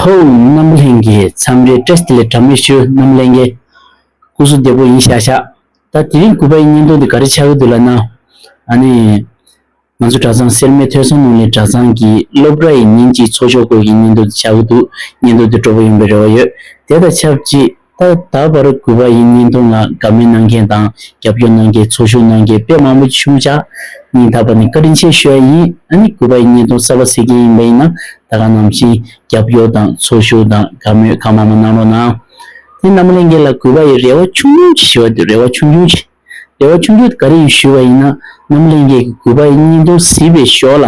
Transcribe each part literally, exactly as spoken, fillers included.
ཧོ། རྣམ་པ་ལྷན་རྒྱས་མཚམས་རེ་བཀྲ་ཤིས་བདེ་ལེགས་གྲངས་མེད་ཞུ། རྣམ་པ་ལྷན་རྒྱས་སྐུ་གཟུགས་བདེ་པོ་ཡིན་ཤག་ཤག་ད་དེ་རིང་དགུ་པ་ཡི་བརྙན་ཐུང་འདི་ག་རེ་ཆགས་ཀྱི་འདུག་ལབ་ན། ཨ་ནི། ང་ཚོ་གྲྭ་ཚང་སེར་སྨད་ཐོས་བསམ་ནོར་གླིང་གྲྭ་ཚང་གི་སློབ་གྲྭ་ཡི་ཉིན་གཅིག་ཚོགས་ཞུགས་སྐོར་གྱི་བརྙན་ཐུང་འདི་ཆགས་ཀྱི་འདུག་བརྙན་ཐུང་འདི་སྤྲོ་པོ་ཡོང་བའི་རེ་བ་ཡོད། དེ་དང་ཆབས་ཅིག་ད་ད་བར་དགུ་པ་ཡི་བརྙན་ཐུང་ལ་དགའ་མོས་གནང་མཁན་དང་རྒྱབ་སྐྱོར་གནང་མཁན་ཚོགས་ཞུགས་གནང་མཁན་དཔེ་མང་པོ་ཅིག་བྱུང་ཤག་སྙིང་ཐག་པ་ནས་བཀའ་དྲིན་ཆེ་ཞུ་ཡ་ཡིན། ཨ་ནི་དགུ་པ་ཡི་བརྙན་ཐུང་གསར་པ་གཟིགས་མཁན་ཡིན་པ་ཡིན་ན་ད་ག་ནང་བཞིན་རྒྱབ་སྐྱོར་དང་ཚོགས་ཞུགས་དང་དགའ་མོས་གང་མང་མང་གནང་རོགས་གནང་། དེ་རྣམ་པ་ལྷན་རྒྱས་ལ་དགུ་པ་ཡི་རེ་བ་ཆུང་ཆུང་ཅིག་ཞུ་བ་འདི་རེ་བ་ཆུང་ཆུང་ཅིག་རེ་བ་ཆུང་ཆུང་ག་རེ་ཡིན་ཞུས་པ་ཡིན་ན། རྣམ་པ་ལྷན་རྒྱས་ཀྱིས་དགུ་པ་ཡི་བརྙན་ཐུང་གཟིགས་པའི་ཞོར་ལ།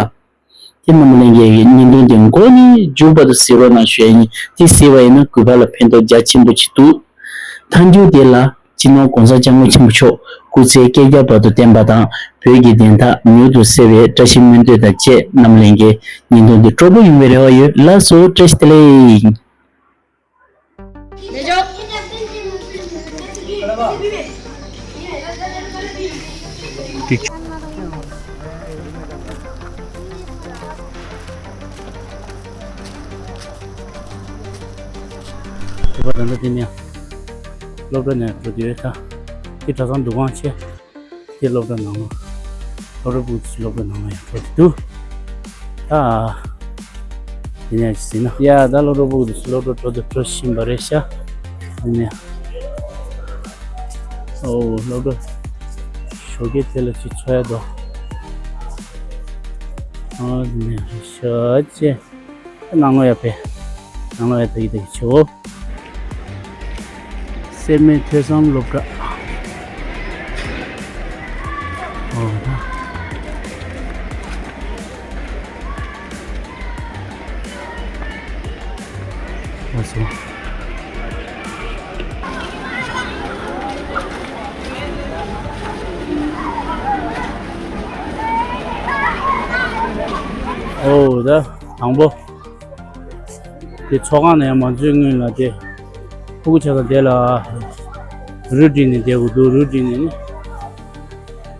དེ་རྣམ་པ་ལྷན་རྒྱས་ཀྱིས་བརྙན་ཐུང་དེ་མགོ་ནས་མཇུག་བར་དུ་གཟིགས་རོགས་གནང་ཞུ་ཡ་ཡིན། དེ་གཟིགས་པ་ཡིན་ན་དགུ་པ་ལ་ཕན་ཐོགས་རྒྱ་ཆེན་པོ་ཅིག་འདུག་མཐའ་མཇུག་དེ་ལ་སྤྱི་ནོར་༸གོང་ས་༸སྐྱབས་མགོན་ཆེན་པོ་མཆོག་སྐུ་ཚེ་བསྐལ་བརྒྱར་བར་དུ་བརྟན་པ་དང་བོད་ཀྱི་བདེན་མཐའ་མྱུར་དུ་གསལ་བའི་བཀྲ་ཤིས་སྨོན་འདུན་དང་བཅས་རྣམ་པ་ལྷན་རྒྱས་བརྙན་ཐུང་འདི་སྤྲོ་པོ་ཡོང་བའི་རེ་བ་ཡོད། ལགས་སོ། བཀྲ་ཤིས་བདེ་ལེགས། དེ་བར་ད་ལྟ་དེ་ནས་སློབ་གྲྭ་ནས་འགྲོ་དུས་ད་དེ་གྲྭ་ཚང་འདུ་ཁང་ཆེ། དེ་སློབ་གྲྭ་ནང་ལ། སློབ་གྲྭ་སྤུ་གུ་སློབ་གྲྭ་ནང་ལ་ཡང་འགྲོ་གི་འདུག་ད། དེ་ནས་ཟིན་ན། ཡ། ད་སློབ་གྲྭ་སྤུ་གུ་སློབ་གྲྭ་འགྲོ་དུ་འགྲོ་བཞིན་པ་རེད་ཤག་དེ་ནས། ཨོ། སློབ་གྲྭ། ཞོགས་ཀས་དེ་ལ་ཅིག་འཚོ་ཡ་འདུག་ཨ། དེ་ནས་ཤ་ཅེ། ནང་ལོགས་ཡ་ཕེབས། ནང་ལོགས་ཡ་ད་གི་ད་གི་བྱེད། སེར་སྨད་ཐོས་བསམ་སློབ་གྲྭ། ཨོ་ད། ཨོ་སོ། ཨོ་ད་དང་པོ། དེ་ཚོགས་ཁང་ནས་མ་འཛུལ་སྔོན་ལ་དེ། ཕྲུ་གུ་ཆ་ཚང་དེ་ལ། རུ་བསྒྲིགས་ནས་བསྡད་དགོས་འདུག་རུ་བསྒྲིགས་ནས་ནི།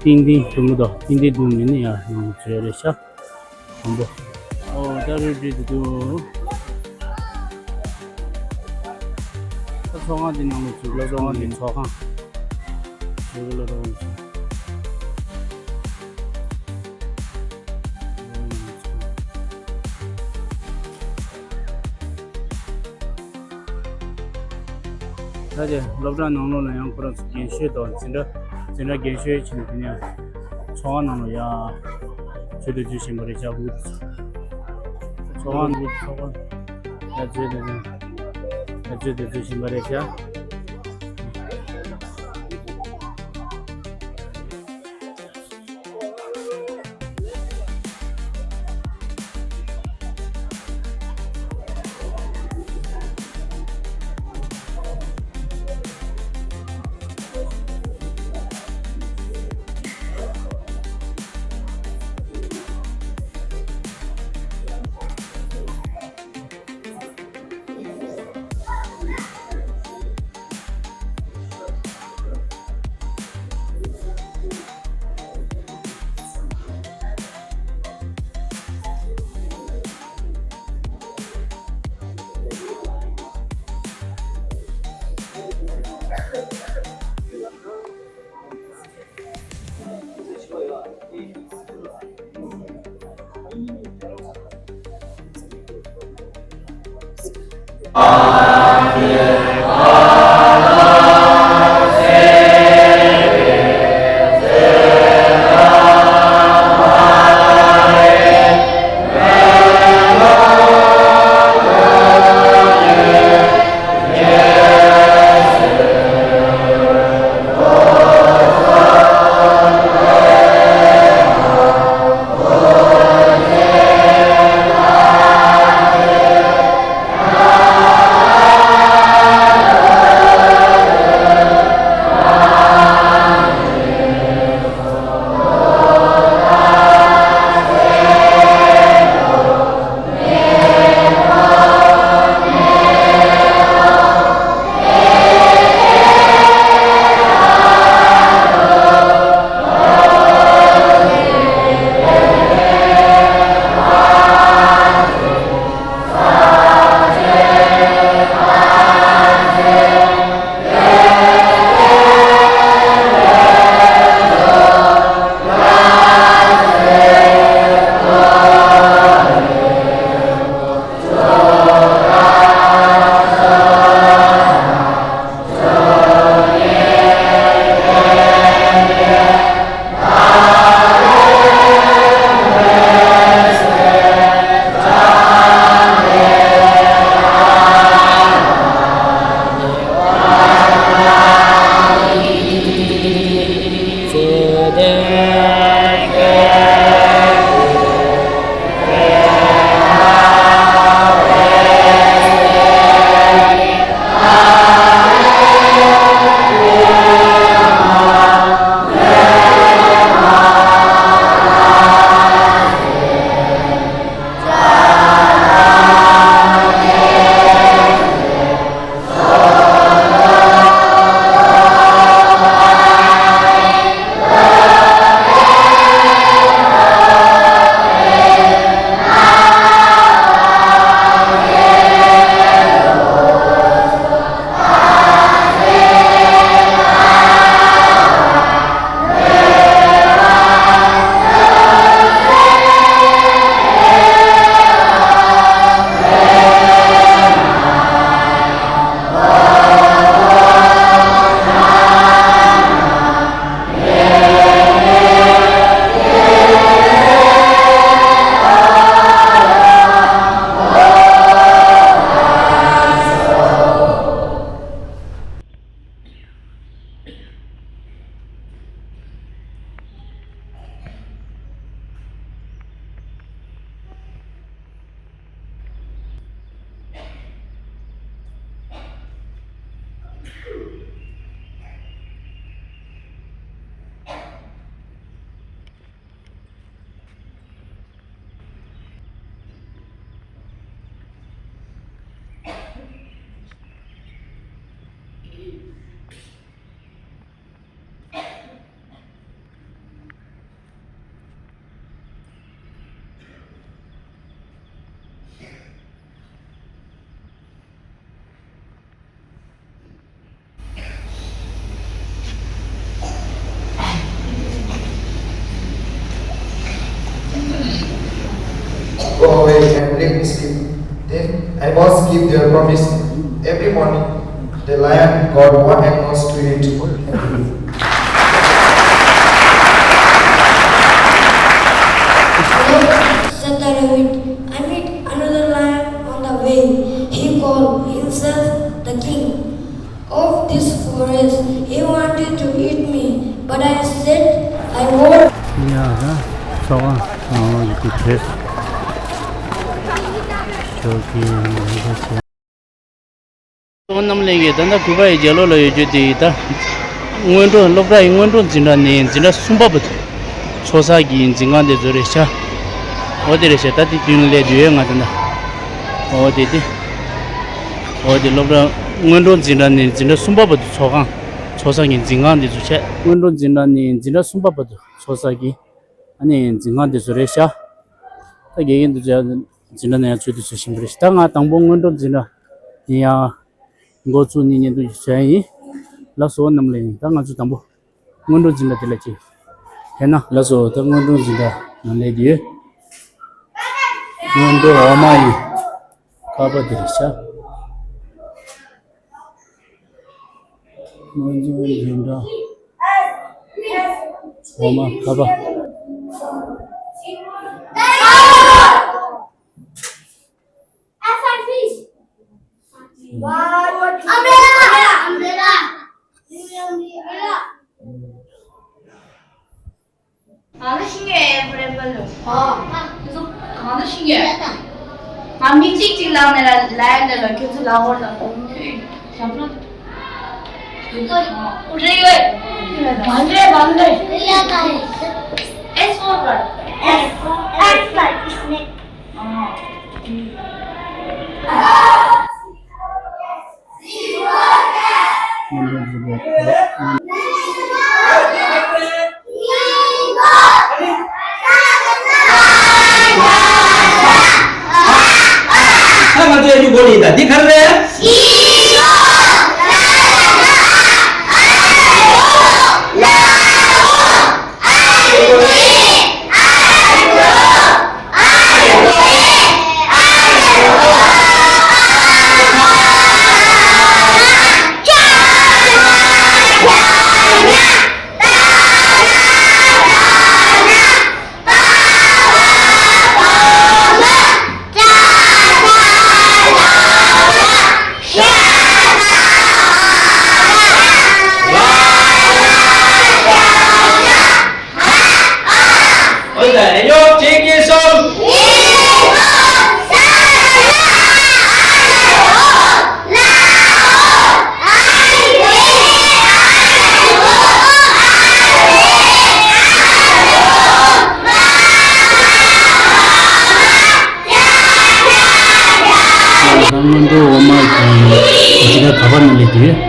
ཏིང་ཏིང་སྒྲུང་གི་འདུག་ཏིང་ཏིང་སྒྲུང་ནས་ནི་ཡར་ནང་ལ་འཛུལ་རེད་ཤག་དང་པོ། ཨོ་ད་རུ་བསྒྲིགས་འདུག་ད་ཚོགས་ཁང་དེ་ནང་ལ་འཛུལ་ལ་ཚོགས་ཁང་དེ་ཚོགས་ཁང་། འཛུལ་ལ་ཚོགས་ཁང་། ད་དེ་སློབ་གྲྭ་ནང་ལོགས་ལ་ཡང་ཁོ་རང་ཚོ་རྒན་ཤོས་དང་འཛིན་གྲྭ་འཛིན་གྲྭ་རྒན་ཤོས་ཕྱིན་དེ་ནས་ཚོགས་ཁང་ནང་ལ་ཡ་ཚུད་དུ་འཛུལ་བཞིན་པ་རེད། ཅག་བུ་ཚོགས་ཁང་ཚོགས་ཁང་ཡ་ཚུད་དུ་ཡ་ཚུད་དུ་འཛུལ་བཞིན་པ་རེད་ཤག Then I must keep their promise. Every morning, the lion got one and must to eat. Said the rabbit, "I meet another lion on the way. He called himself the king of this forest. He wanted to eat me, but I said I won't." ཡ་ཧ། ཚོགས་ཁང་ཡི་གེ་བྲེས། ཞོགས་ཀྱི་ལས་ཀ་བྱས། ཚོགས་རྣམས་ལས་ཀྱི་ད་ལྟ་གུས་པ་ཡི་རྒྱལ་ལོ་ལ་ཡོད་རྒྱུ་དེ་ཡི་ད། སྔོན་འགྲོ་སློབ་གྲྭ་ཡི་སྔོན་འགྲོ་འཛིན་གྲྭ་ནས་འཛིན་གྲྭ་གསུམ་པ་བར་དུ་ཚོགས་ས་གི་འཛིན་ཁང་དེ་ཚོ་རེད་ཤག་འོ་དེ་རེད་ཤག་ད་དེ་དུས་ནས་སླེབས་དུས་ཡོད་ང་ད་ལྟ། འོ་དེ་དེ། འོ་དེ་སློབ་གྲྭ་སྔོན་འགྲོ་འཛིན་གྲྭ་ནས་འཛིན་གྲྭ་གསུམ་པ་བར་དུ་ཚོགས་ཁང་ཚོགས་ས་གི་འཛིན་ཁང་དེ་ཚོ་བྱས། སྔོན་འགྲོ་འཛིན་གྲྭ་ནས་འཛིན་གྲྭ་གསུམ་པ་བར་དུ་ཚོགས་ས་གི་ཨ་ནི་འཛིན་ཁང་དེ་ཚོ་རེད་ཤག་ད་དགེ་རྒན་དུ་བྱས་འཛིན་གྲྭ་ནང་ཡང་ཚུད་དུ་ཚུད་བཞིན་པ་རེད་ཤག་ད་ང་དང་པོ་སྔོན་འགྲོ་འཛིན་གྲྭ་ཡིན་ཡང་། འགོ་བཙུགས་ནས་ཉིན་དུ་བྱས་ཡིན། ལགས་སོ་རྣམས་ལས་ཡིན། ད་ང་ཚོ་དང་པོ་སྔོན་འགྲོ་འཛིན་གྲྭ་དེ་ལ་ཅིག་ཕེབས་ན། ལགས་སོ་ད་སྔོན་འགྲོ་འཛིན་གྲྭ་ནང་སླེབས་ཡོད། སྔོན་འགྲོ་འོག་མ་ཡི་ཀ་པ་དེ་རེད་ཤག་སྔོན་འགྲོ་འཛིན་གྲྭ་འོག་མ་ཀ་པ། Umbrella! Umbrella! གང་ལ་ཤི་ཉོས་ཨེ་ཕོར་ཨེ་པལ་ལོ། ཨ། ཁྱོད་ཚོ་གང་ལ་ཤི་ཉོས། ང་མི་གཅིག་གཅིག་ལངས་ནས་ལ་ལ་ཡ་ནས་ལ་ཁྱོད་ཚོ་ལ་ཧོར་དང་ཁྱོད་ཞབས་བྲོ། རེ་ཡོད། བང་རེ་བང་རེ། S for what? S, S like snake. ད་ང་ཚོ་ཡར་རྒྱུག་དགོས་ནི་ཡིན་ད། འདི་ག་རེ་རེད། སྔོན་འགྲོ་འོག་མ་གི་འཛིན་གྲྭ་ག་པ་ནང་སླེབས་ཡོད།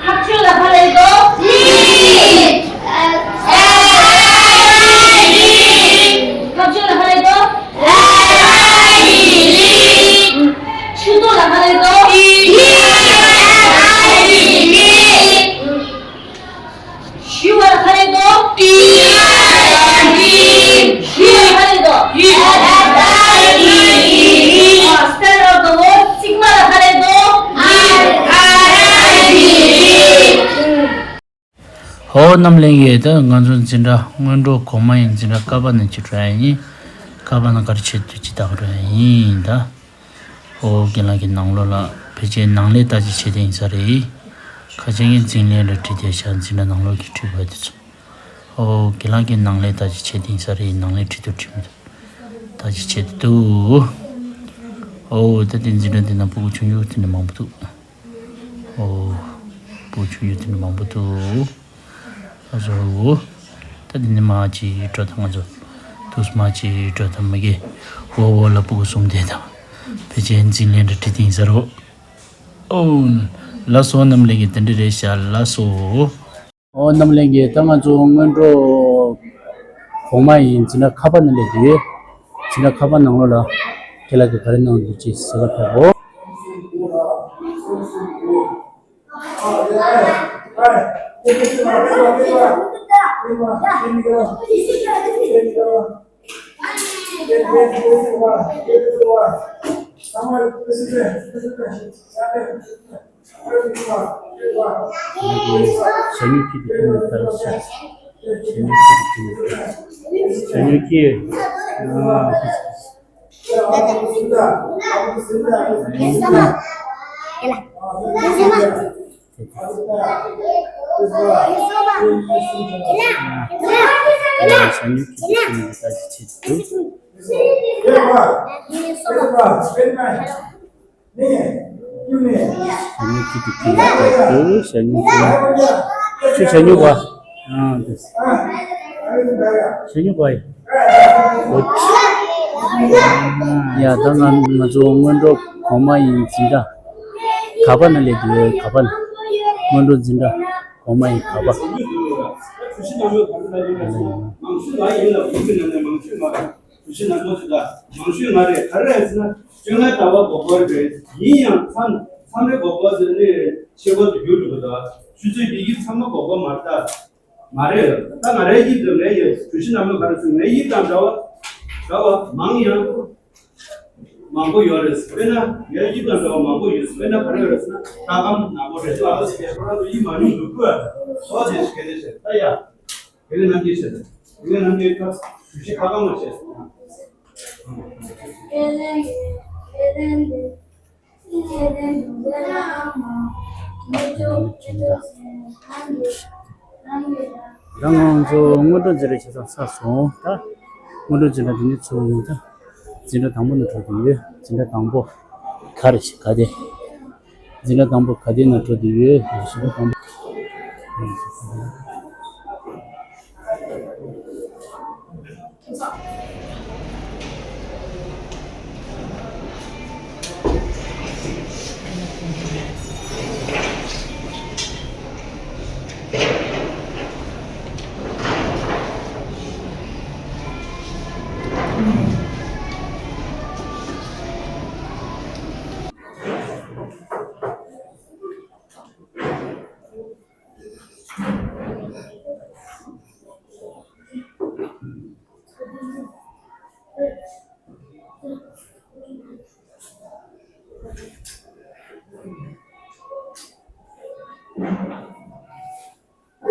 ཁ་ཆུ་ལ་ཕ་ལེ་དོ། ཁ་ཆུ་ལ་ཕ་ལེ་དོ། ཆུ་ཏོ་ལ་ཕ་ལེ་དོ། ཞུ་བ་ལ་ཕ་ལེ་དོ། ཞུ་བ་ལ་ཕ་ལེ་དོ། Spell out the word. རྩིག་པ་ལ་ཕ་ལེ་དོ། ཧོ་རྣམས་ལེན་གྱི་ད་ང་ཚོ་འཛིན་གྲྭ་སྔོན་འགྲོ་གོང་མ་ཡི་འཛིན་གྲྭ་ཀ་པ་ནས་ཅིག་འགྲོ་ཡ་ཡིན། ཀ་པ་ནས་ག་རེ་བྱེད་དུ་ཅི་ལྟ་བུ་འགྲོ་ཡ་ཡིན་ད། ཨོ་རྒན་ལགས་ཀྱི་ནང་ལོགས་ལ་ཕལ་ཆེར་ནང་ལས་ལྟ་ཅི་བྱེད་དེ་ཡིན་ས་རེད། ཁ་ཆེ་ངའི་འཛིན་ལས་ལ་བྲིས་ཏེ་བཞག་འཛིན་གྲྭ་ནང་ལོགས་ཀྱི་བྲིས་པ་དེ་ཚོ། ཨོ་རྒན་ལགས་ཀྱི་ནང་ལས་ལྟ་ཅི་བྱེད་དེ་ཡིན་ས་རེད། ནང་ལས་བྲིས་དུ་བྲིས་མི་འདུག་ལྟ་ཅི་བྱེད་དུ་འདུག་ཨོ་ད་དེ་འཛིན་གྲྭ་འདི་ན་ཕྲུ་གུ་ཆུང་ཆུང་དེ་འདྲ་མང་པོ་འདུག་ཨོ། ཕྲུ་གུ་ཆུང་ཆུང་དེ་འདྲ་མང་པོ་འདུག་ཨ་ཟོ། ད་དེ་ནི་མ་ཅི་འགྲོ་དང་ང་ཚོ། དུས་མ་ཅི་འགྲོ་དང་མ་གི། འོ་འོ་ལ་ཕྲུ་གུ་གསུམ་དེ་དང་། ཕལ་ཆེར་འཛིན་ལེན་འདྲ་བྲིས་ཏིང་ཟེར་རོ། ཨོ། ལགས་སོ་རྣམས་ལེན་གྱི་དེ་འདྲ་རེད་ཤག་ལགས་སོ། ཨོ་རྣམས་ལེན་གྱི་ད་ང་ཚོ་སྔོན་འགྲོ། གོང་མ་ཡིན་འཛིན་གྲྭ་ཁ་པ་ནས་སླེབས་ཏེ། འཛིན་གྲྭ་ཁ་པ་ནང་ལོགས་ལ། ཁྱེད་ལ་གི་ག་རེ་གནང་འདུག་ཅེས་ཟེར་བ་ཕེབས་འོ། ཞ་སྨྱུག་ཁྱི་དེ་ཁྱི་ནས་ལྟར་ཤ། ཞ་སྨྱུག་ཁྱི་དེ་ཁྱི་ནས་ལྟར་ཤ། ཞ་སྨྱུག་ཁྱི། ཨ། ཞ་སྨྱུག་ཁྱི་དེ་ཁྱི་ནས་ལྟར་ཤ་ཆེ་འདུག་ཞ་སྨྱུག་ཁྱི་དེ་ཁྱི་ནས་ལྟར་ཤ། ཞ་སྨྱུག་ཁྱི། ཁྱོད་ཞ་སྨྱུག་པ། ཨ། འདི། ཞ་སྨྱུག་པ་ཡིན། ཡ། ད་ང་ང་ཚོ་སྔོན་འགྲོ་གོང་མ་ཡིན། འཛིན་གྲྭ་ག་པ་ན་སླེབས་འདུག་ག་པ་ན། སྔོན་འགྲོ་འཛིན་གྲྭ་གོང་མ་ཡིན། ག་པ། གྲུ་བཞི་ནང་ལོགས་ག་རེ་ལབ་ཡོད་ན། མང་ཤོས་ང་ཡིན་ལ། འུ་ཚོ་ནང་ནས་མང་ཤོས་ང་རེད། གྲུ་བཞི་ནང་ལོགས་ཅིག་ད་མང་ཤོས་ང་རེད། ག་རེ་རེད་ཟེར་ན། བཅོ་ལྔའི་ཟླ་བ་འགོ་འཁོར་རེད། ཡིན་ཡང་མཚམས་མཚམས་རེ་འགོ་འཁོར་ཟེར་ནས་ཆེ་བ་དུ་འགྱུར་འགྲོ་གི་འདུག་ཆུ་ཚོད་དེ་ཡིག་ཚང་མ་འགོ་འཁོར་མ་རེད་ད། མ་རེད། ད་ང་རའི་ཡིག་དང་ངའི་ཡིག་གྲུ་བཞི་ནང་ལོགས་ག་རེ་ཟེར། ངའི་ཡིག་དང་འདྲ་བ་འདྲ་བ་མང་ཡང་མང་པོ་ཡོད་རེད། དཔེར་ན་ངའི་ཡིག་དང་འདྲ་བ་མང་པོ་ཡོད། དཔེར་ན་ག་རེ་ཡོད་རེད་ཟེར་ན། ལྟ་སྒམ་ནག་པོ་རེད། ཨ་ཟེར། ཁོ་རང་ཚོ་ཡིག་མ་ཉུང་འདུག་གོ། ཨོ་དེ་གལ་ཆེ་ཆེ་ད་ཡ། དེ་ལས་ནམ་རྒྱུན་བྱས། དེ་ལས་ནམ་རྒྱུན་ཁ་གྲུ་བཞི་ཁ་སྒམ་མ་བྱས། ད་ང་ཚོ་སྔོན་འགྲོ་འཛིན་གྲྭ་ཆ་ཚང་ཚར་སོང་། ད་སྔོན་འགྲོ་འཛིན་གྲྭ་འདི་ནས་ཚུར་ཡོང་། ད་འཛིན་གྲྭ་དང་པོ་ནང་འགྲོ་གི་ཡོད། འཛིན་གྲྭ་དང་པོ་ག་རེ་ཞིག་ག་དེ། འཛིན་གྲྭ་དང་པོ་ག་དེ་ནང་འགྲོ་གི་ཡོད། གཞི་རིམ་དང་པོ།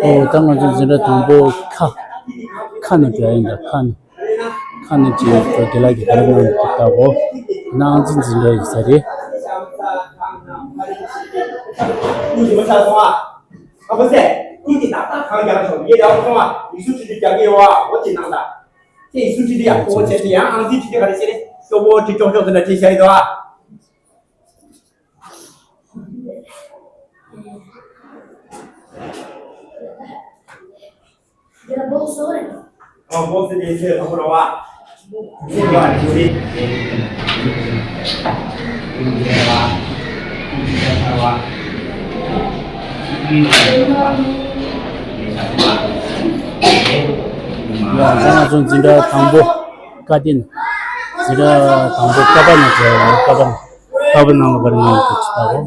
ཨོ། ད་ང་ཚོ་འཛིན་གྲྭ་དང་པོ་ཁ། ཁ་ནས་འགྲོ་ཡིན་ད། ཁ་ནས། ཁ་ནས་ཅིག་ཡོད་དོ། དེ་ལ་གི་ག་རེ་གནང་གི་ལྟ་གོ། ནང་འཛིན་འཛིན་གྲྭ་ཡིན་ས་རེད། ཨ་ཁུ་སྲས། ཁྱེད་ཀྱིས་ཏག་ཏག་གང་རྒྱག་ཆོག་ངས་རྒྱག་སོང་བ། ཡིག་གཟུགས་བྲིས་དུས་རྒྱག་གི་ཡོད་བ། འོ་དེ་གནང་ད། ཁྱེད་ཡིག་གཟུགས་བྲིས་དུས་ཡག་པོ་བྱས་ཏེ། ཡང་ཨང་རྩིས་བྲིས་དུས་ག་རེ་བྱས་ཏེ། གཙོ་བོ་བྲིས་ཀྱོག་ཀྱོག་ཟེར་ན་བྲིས་བཞག་ཡོད་དོ། ཡ། ད་ང་ཚོ་འཛིན་གྲྭ་དང་པོ་ཀ་དེ་ནས། འཛིན་གྲྭ་དང་པོ་ཀ་པ་ནས་བྱས། ཀ་པ་ནས། ཀ་པ་ནང་ལ་ག་རེ་གནང་གི་འདུག་ཅིག་ལྟ་གོ།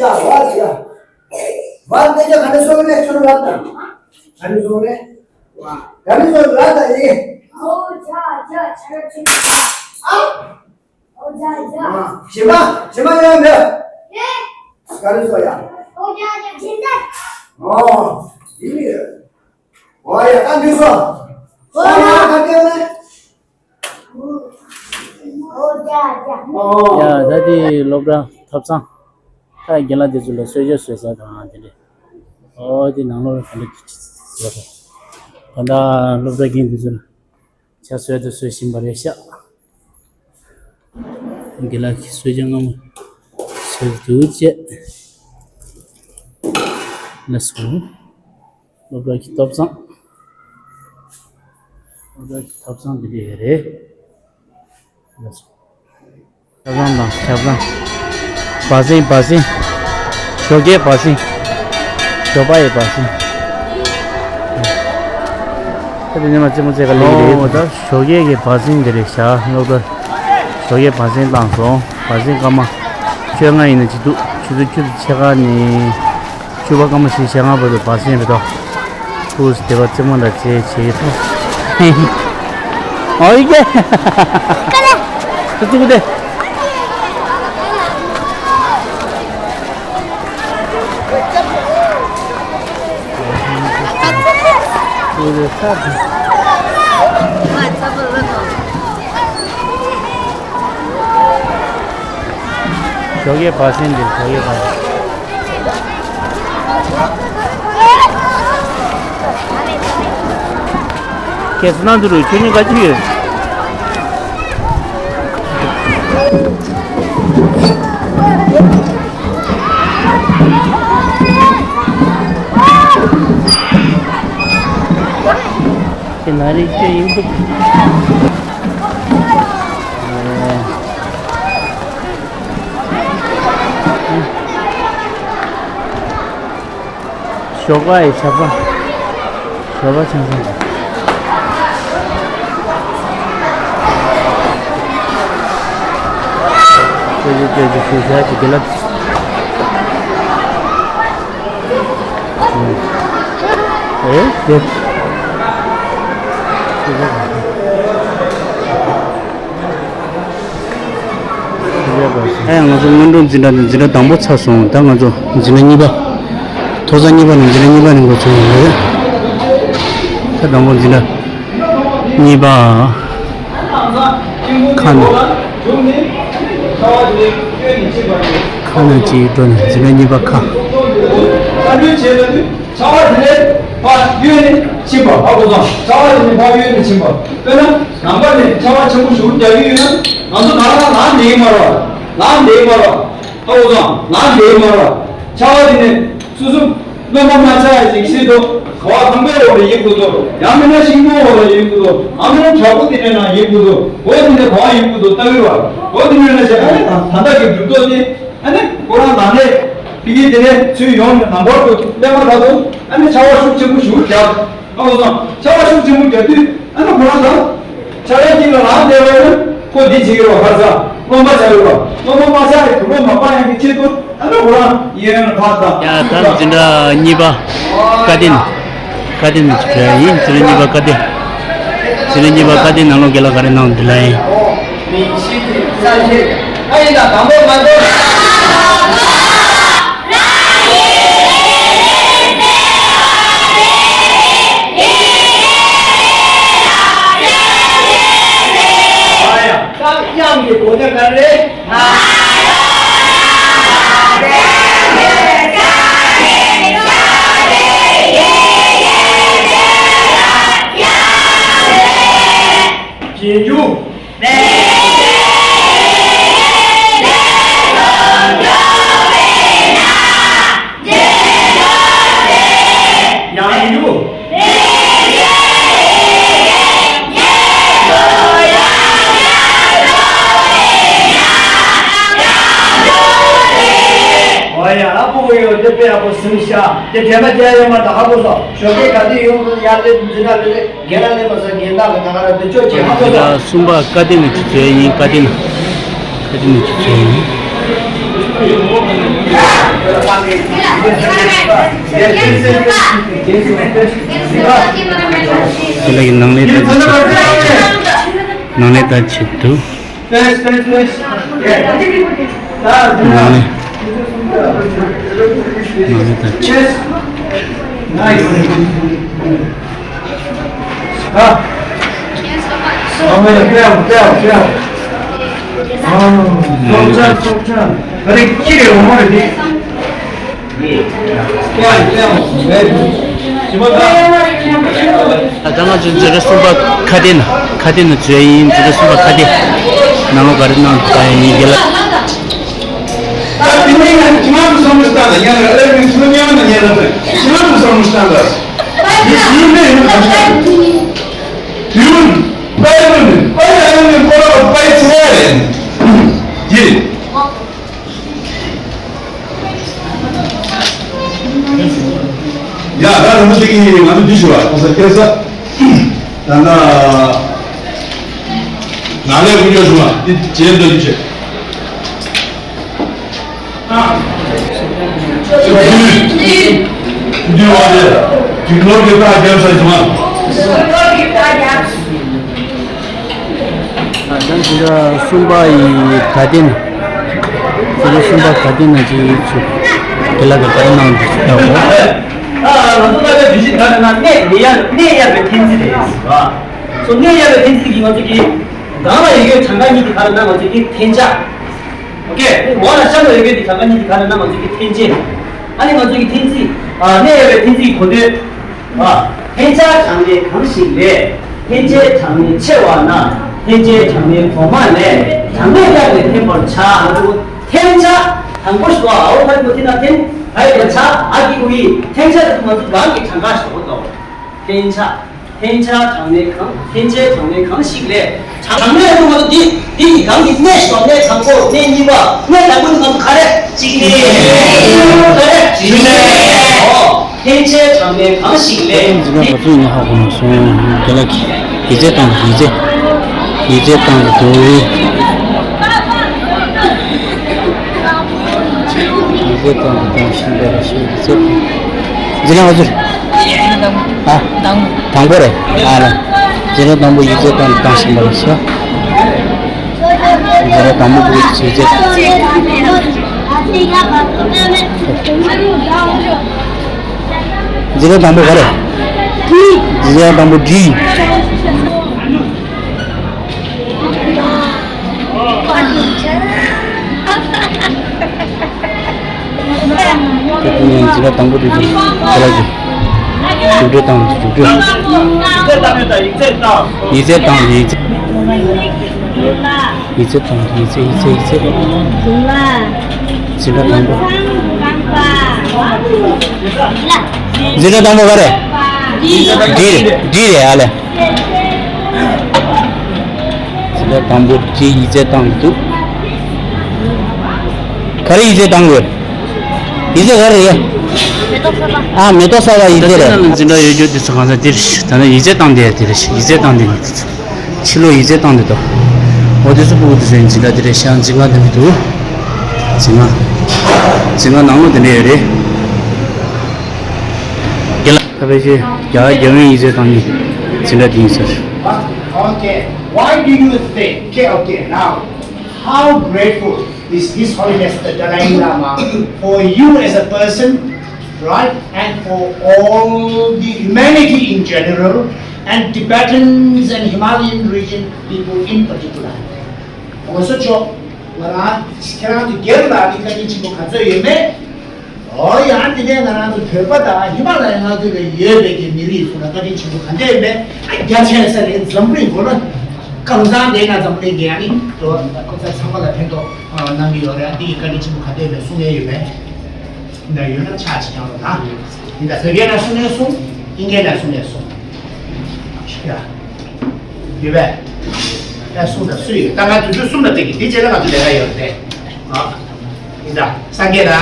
ཡ། ཝ་ཡ། ཝ་དེ་ཀྱང་ག་ནས་སོང་ནས་ཁྱོད་ལབ་དང་། ག་ནས་སོང་ནས། ཝ། ག་ནས་སོང་ལབ་དང་ཡིན། ཨོ་ཇ་ཇ་ཆ་ར་ཆི། ཨ། ཨོ་ཇ་ཇ། ཨ། ཞི་མ་ཞི་མ་ཡོད་མེད། ཡོད། ག་ནས་སོང་ཡ། ཨོ་ཇ་ཇ་ཇི་འདྲ། ཨོ། ཡིན་ཡོད། ཝ་ཡ། ད་འདི་སོང་། ཨོ་ཇ་ཇ། ཡ། ད་དེ་སློབ་གྲྭ་ཐབ་ཚང་། ད་རྒན་ལགས་དེ་ཚོ་ལ་གསོལ་ཇ་བཟོས་ས་དང་དེ་འདྲས། ཨོ་དེ་ནང་ལོགས་ལ་ག་འདྲ་བཟོས་པ། ད་ལྟ་སློབ་གྲྭ་རྒན་དེ་ཚོ་ལ་ཇ་བཟོས་དང་བཟོ་བཞིན་པ་རེད་ཤག་རྒན་ལགས་ཀྱིས་གསོལ་ཇ་མངར་མོ་བཟོས་འདུག་བྱས། ལགས་སོ། སློབ་གྲྭ་གི་ཐབ་ཚང་། སློབ་གྲྭ་གི་ཐབ་ཚང་འདི་འདྲ་ཞིག་རེད། ལགས་སོ། ཐབ་ཚང་དང་ཆབ་ཚང་། སྦ་གསིང་སྦ་གསིང་། ཞོགས་ཀས་སྦ་གསིང་། ཞོགས་པ་ཡི་བ་སྲིན། ད་དེ་ནས་མ་རྩེད་མོ་རྩེ་ག་ལེགས་རེད། ཨོ་ད་ཞོགས་ཀས་ཀྱི་བ་སྲིན་འདི་རེད་ཤག་སློབ་གྲྭ། ཞོགས་ཀས་བ་སྲིན་བཏང་སོང་། བ་སྲིན་སྐར་མ་བཅོ་ལྔ་ཡིན་ན་ཅི་འདུག་ཆུ་ཚོད་བཅུ་དང་ཕྱེད་ཀ་ནས་བཅུ་པ་སྐར་མ་བཞི་ཞེ་ལྔ་བར་དུ་བ་སྲིན་རེད་དོ། ཕུགས་སུ་བདེ་བ་རྩེད་མོ་འདྲ་བྱེད་བྱེད་ཀྱི་ཐོག་ཨོ་ཡི་གེ་ད་ཙུག་སྟེ། ཞོགས་ཀས་བ་སྲིན་འདིར་ཞོགས་ཀས་བ་སྲིན། ཁྱེད་ཚོ་ནང་དུ་རུ་ཁྱོད་གཉིས་ཀ་ཅི་ཡོད། དེ་ན་རེ་ཁྱོད་ཡིན་འདུག་ཞོགས་པ་ཡི་ཆགས་པ། ཞོགས་པ་ཆང་ཆང་། ཅེ་ཅེ་ཅེ་ཅེ་ཤུ་ཤ་ཅིག་གི་ལབ། ཨེ་ཅེ། ཨེ་ང་ཚོ་སྔོན་འགྲོ་འཛིན་གྲྭ་དང་འཛིན་གྲྭ་དང་པོ་ཚར་སོང་། ད་ང་ཚོ་འཛིན་གྲྭ་གཉིས་པ། ཐོག་ས་གཉིས་པ་ནས་འཛིན་གྲྭ་གཉིས་པ་ནས་འགོ་ཚུགས་ཡོང་རེད། ད་དང་པོ་འཛིན་གྲྭ་གཉིས་པ། ཁ་ན། ཁ་ན་ཅིག་འགྲོ་ནས་འཛིན་གྲྭ་གཉིས་པ་ཁ། ཆར་པ་དེ་ནས་ཕར་གཡོས་ནས་ཕྱིན་པ་ཧ་གོ་སོང་། ཆར་པ་དེ་ནས་ཕར་གཡོས་ནས་ཕྱིན་པ། དཔེར་ན་ནམ་མཁའ་ནས་ཆར་པ་ཆེན་པོ་ཞེ་པོ་རྒྱག་གི་ཡོད་ན་ང་ཚོ་ནང་ལ་ལངས་བསྡད་ཀྱི་མ་རེད་པ། ལངས་བསྡད་ཀྱི་མ་རེད་པ། ཧ་གོ་སོང་། ལངས་བསྡད་ཀྱི་མ་རེད་པ། ཆར་པ་དེ་ནས་སོ་སོ་རློན་པ་མ་ཆགས་ཡ་ཅིག་ཤེས་དོ། ག་བ་ཁང་པའི་འོག་ལ་ཡིབ་དགོས་དོ། ཡང་མིན་ན་ཤིང་སྡོང་འོག་ལ་ཡིབ་དགོས་དོ། ཡང་མིན་ན་བྲག་ཕུག་དེ་ནས་ནང་ཡིབ་དགོས་དོ། འོ་དེ་ནས་ག་བ་ཡིབ་དགོས་དོ་ལྟ་གི་རེད་པ། འོ་དེ་ནས་ན་བྱས་ཨ་ནི་ད་ད་ལྟ་གི་གྲུབ་ཐོབ་དེ། ཨ་ནི་ཁོ་རང་ནང་ནས་ཕ་གི་དེ་ནས་ཚུར་ཡོང་ནས་ནང་པར་དུ་སླེབས་མ་ཐག་ཏུ་ཨ་ནི་ཆར་པ་ཤུགས་ཆེན་པོ་ཞེ་པོ་རྒྱག་ཨ་ཁོ་ཚོ་ཆར་པ་ཤུགས་ཆེན་པོ་རྒྱག་དུས་ཨ་ནི་ཁོ་རང་ཚོ་ཆར་པའི་དཀྱིལ་ལ་ལངས་བསྡད་པ་ཡིན་ན་ཁོ་འདི་བྱེད་ཀྱི་རེད་པ། ཁར་ཚ་རློན་པ་ཆགས་ཀྱི་རེད་པ། རློན་པ་མ་ཆགས་པའི་དུག་ལོག་མ་སྤར་ཡག་གི་ཆེད་དུ་ཨ་ནི་ཁོ་རང་ཡོང་ནས་ཕར་ཚ་ཡ་ད་འཛིན་གྲྭ་གཉིས་པ་བཀའ་བསྟན། བཀའ་བསྟན་ནས་ཅིག་བྲིས་ཡིན། འཛིན་གྲྭ་གཉིས་པ་བཀའ་བསྟན། འཛིན་གྲྭ་གཉིས་པ་བཀའ་བསྟན་ནང་ལོགས་རྒན་ལགས་ག་རེ་གནང་འདི་ལ་ཡིན། དབྱངས་ཀྱི་གོ་ཆ་ག་རེ་རེད། རྗེས་འཇུག་ཡང་འཇུག་ཨོ་ཡ། ཨ་ཕོ་བོ་ཡོད་དེ་དཔེ་ཡག་པོ་ཟིན་ཤག་དེ་དྲན་པ་བརྒྱབ་ཡོད་མ་ད་ཧ་གོ་སོང་། ཞོགས་ཀས་ག་དུས་ཡོང་དུས་ཡར་སླེབས་འཛིན་གྲྭ་སླེབས་རྒན་ལགས་སླེབས་པ་ས་རྒན་བདག་གི་ད་ག་ར་དེ་ཆོག་བྱེད་ཧ་གོ་སོང་། གསུམ་པ་བཀའ་བསྟན་ནས་ཅིག་བྱས་ཡིན། བཀའ་བསྟན། བཀའ་བསྟན་ནས་ཅིག་བྱས་ཡིན། དེ་ལ་ཡི་ནང་ལས་ད་ཅིག་ནང་ལས་ད་ཅིག་འདུག་ནང་ནས། ནང་ནས་ད་ཅི། ད་ང་ཚོ་འཛིན་གྲྭ་གསུམ་པ་ཁ་བརྡའི་ནང་། ཁ་བརྡའི་ནང་འཛུལ་ཡིན། འཛིན་གྲྭ་གསུམ་པ་ཁ་བརྡའི་ནང་ལོགས་ག་རེ་གནང་འདུག་ག་ཡིན་ཡིན་གྱི་ལ། ད་དེ་ནས་ང་ཚོ་ཁྱིམ་ཚང་གི་བསམ་བློ་ཞིག་བཏང་ད། ཡང་ཨ་ལས་ངས་ཚོ་མཉམ་ན་ཉན་ན་ཚོ་ཁྱིམ་ཚང་གི་བསམ་བློ་ཞིག་བཏང་ད། དེ་དུས་ནས་ཡིན་ག་ཤ། དུས་པའི་མི་ནི་པའི་ཨ་ལས་ངས་ཁོ་ར་པའི་ཚེ་རེད། ཡིན། ང་ཚོ་འདི་གི་ང་ཚོ་འདི་ཞུ་བ་ཁོ་ས་སྐལ་ས་ད་ལྟ་ནང་ལས་དགུ་བཅུ་ཞུ་བ་འདི་རྗེས་འདོན་བྱེད། གསུམ་པ་ཡི་ག་དེ་ན། གསུམ་པ་ག་དེ་ན་ཅིག་ཅིག་དེ་ལ་ག་པར་གནང་འདུག་ཟེར་ད་གོ། ང་ཚོ་ལྟ་བའི་བདུད་བཞི་དག་ནང་གནས་གནས་ཡག་གནས་ཡག་པའི་འཐེན་རྩིས་རེད། སོ་གནས་ཡག་པའི་འཐེན་རྩིས་ཀྱི་ང་ཚོ་གི་གང་ལ་ཡོད་གྲངས་ཀ་གཉིས་ཀྱི་ག་རེ་ན་ང་ཚོ་གི་འཐེན་ཆ། ཨོ་ཀེ། འོག་ལ་གཤམ་ལ་ཡོད་མཁན་དེ་གང་ག་གཉིས་དེ་ག་རེ་ན་ང་ཚོ་གི་འཐེན་ཆ། ཨ་ནི་ང་ཚོ་གི་འཐེན་རྩིས། ཨ་གནས་ཡོད་པའི་འཐེན་རྩིས་གོ་དོན། ཨ་འཐེན་ཆ་གྲངས་གནས་གང་ཞིག་ལས། འཐེན་ཆའི་གྲངས་གནས་ཆེ་བ་ན། འཐེན་ཆའི་གྲངས་གནས་གོང་མ་ལས་གྲངས་གནས་ཡག་ལས་འཐེན་པར་བྱ། འཐེན་ཆ་དང་པོ་ཞུ་བ་འོ་ཐ་གོ་ཐི་ན་འཐེན་ག་ཡི་ཆ་ཨ་ཀི་གུ་ཡི་འཐེན་ཆ་དེ་ང་ཚོ་གང་གི་གྲངས་ཀ་ཞུ་བ་དང་། འཐེན་ཆ། འཐེན་ཆ་གྲངས་གནས་གང་། འཐེན་ཆའི་གྲངས་གནས་གང་ཞིག་ལས། གྲངས་གནས་དུ་མ་དུ་འདི་འདི་ཡི་གང་གི་གནས་ཤོག་གནས་དང་པོ་གནས་གཉིས་པ། གནས་དང་པོ་ནི་ང་ཚོ་ག་རེ་གཅིག་གནས། ག་རེ་བདུན་གནས། འོ་འཐེན་ཆའི་གྲངས་གནས་གང་ཞིག་ལས། འཛིན་གྲྭ་ང་ཚོ་ཡིན་ཧ་གོ་མ་སོང་། རྒན་ལགས་ཀྱིས་ཡིག་ཚད་བཏང་། ཡིག་ཚད། ཡིག་ཚད་བཏང་གི་འདུག་ཡིག་ཚད་བཏང་གི་བཏང་བཞིན་པ་རེད་ཤག་ཡིག་ཚད་བཏང་། འཛིན་གྲྭ་ང་ཚོ། ཨ། དང་པོ་རེད། ཨ་ལ། འཛིན་གྲྭ་དང་པོ་ཡིག་ཚད་བཏང་བཏང་བཞིན་པ་རེད་ཤག་འཛིན་གྲྭ་དང་པོ་བུ་ཡིག་ཚད། འཛིན་གྲྭ་དང་པོ་ག་རེད། འཛིན་གྲྭ་དང་པོ་བྲིས། དེ་དུས་ངས་འཛིན་གྲྭ་དང་པོ་དེ་དུས་ཁ་ལག་གི་རྒྱུགས་སྤྲོད་བཏང་། རྒྱུགས་སྤྲོད། ཡིག་ཚད་བཏང་། ཡིག་ཚད། ཡིག་ཚད་བཏང་། ཡིག་ཚད། ཡིག་ཚད། ཡིག་ཚད། འཛིན་གྲྭ་དང་པོ། འཛིན་གྲྭ་དང་པོ་ག་རེད། འབྲི་རེད། འབྲི་རེད། ཨ་ལས། འཛིན་གྲྭ་དང་པོ་བྲིས། ཡིག་ཚད་བཏང་འདུག་ག་རེ་ཡིག་ཚད་བཏང་དགོས། ཡིག་ཚད་ག་རེ་རེད། ཨ་མེ་ཏོག་གསར་པ་ཡིག་ཚད་རེད། ད་ལྟ་འཛིན་གྲྭ་ཡོད་རྒྱུ་དེ་ཚོ་གང་ས་དེ་རེད། ད་ནི་ཡིག་ཚད་བཏང་དེ་དེ་རེད། ཡིག་ཚད་བཏང་དེ་ནི་ཕྱི་ལོགས་ཡིག་ཚད་བཏང་དེ་དོ། འོ་དེ་ཚོ་ཕྲུ་གུ་དེ་ཚོའི་འཛིན་གྲྭ་དེ་རེད་ཤག་འཛིན་ཁང་དེ་མི་འདུག་འཛིན་ཁང་། འཛིན་ཁང་ནང་ལོགས་དེ་འདྲ་ཡོད་རེད། རྒན་ལགས། ད་ཕལ་ཆེར་རྒྱ་རྒྱ་བོད་ཡིག་ཚད་བཏང་གི་འཛིན་གྲྭ་དེ་ཡིན་ཟེར། Okay, why do you think, okay, okay, now, how grateful is His Holiness the Dalai Lama for you as a person, right, and for all the humanity in general, and Tibetans and Himalayan region people in particular? ང་ཚོ་ཅོག་ང་རང་ཁྱེད་རང་ཚོ་སྒེར་ལ་ནི་བཀའ་དྲིན་ཆེན་པོ་ག་ཚོད་ཡོད་མེད། ཨོ་ཡང་དེ་ནས་ང་རང་ཚོ་བོད་པ་དང་ཧི་མ་ལ་ཡ་མངའ་ཁུལ་ལ་ཡོད་པའི་གི་མི་རིགས་ཚོ་ལ་བཀའ་དྲིན་ཆེན་པོ་ག་འདྲས་མེད། ཨ་རྒྱ་ཆེ་ས་རེད། འཛམ་བུ་གླིང་སྒོ་ན་གང་ཚང་དེ་ན་འཛམ་བུ་གླིང་གི་ཡང་ནི་ཁོ་ཚོ་ཚང་མ་ལ་ཕན་ཐོགས་གནང་གི་ཡོད་རེད། འདི་གི་བཀའ་དྲིན་ཆེན་པོ་ག་འདྲས་མེད་གསུང་ཡས་ཡོད་མེད། འདི་ཡོད་ན་ཕྱག་ཅིག་བརྐྱངས་རོགས་གནང་། འདི་ད་བོད་སྐད་ནང་གསུང་ནས་གསུང་། དབྱིན་སྐད་ནང་གསུང་ནས་གསུང་། ཡ། ཡོད་པས། ཡ་གསུང་དང་སུ་ཡོད། ད་ང་དུས་ཚོད་གསུམ་ལ་བསྡད་ཀྱི། དེ་རྗེས་ལ་ང་ཚོ་ལས་ཀ་ཡོད་རེད། ཨ། ཡིན་ད། སངས་རྒྱས་ལ།